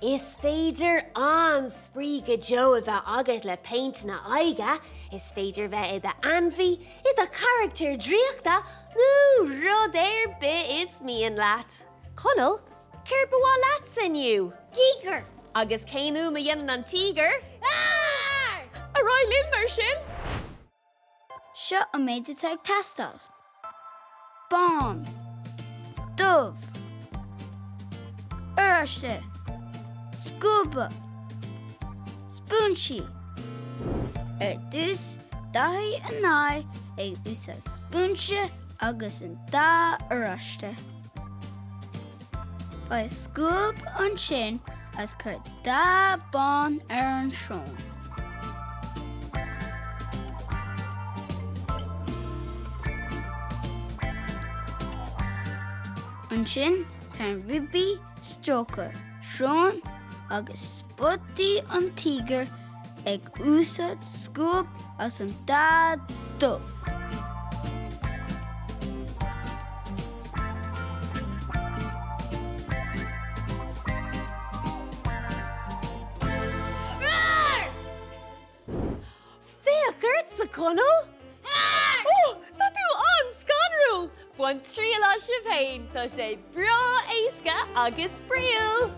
Is féidir an-spraoi go deo a bheith agat le péint na aghaidhe, is féidir bheith i d'ainmhí, i do charachtar draíochta nó rud ar bith is mian leat. Conall, céard ba mhaith leatsa inniu? Tíogar! Agus cén fhuaim a dhéanann an tíogar? Roar! Ar aghaidh linn mar sin! Seo an méid atá ag teastáil. Bán. Dubh. Oráiste. Scuaba. Spúinsí. Ar dtús, dathaigh an aghaidh ag úsáid spúinse agus an dath oráiste. Faigh scuab ansin agus cuir dath bán ar an srón. Ansin tarraing ribí, stróca, srón agus spotaí an tíogair ag úsáid scuab agus an dath dubh. Roar! Féach ortsa, Conall! Ó, tá tú an-scanrúil! Bain triail as sibh féin, tá sé breá éasca agus spraíúil!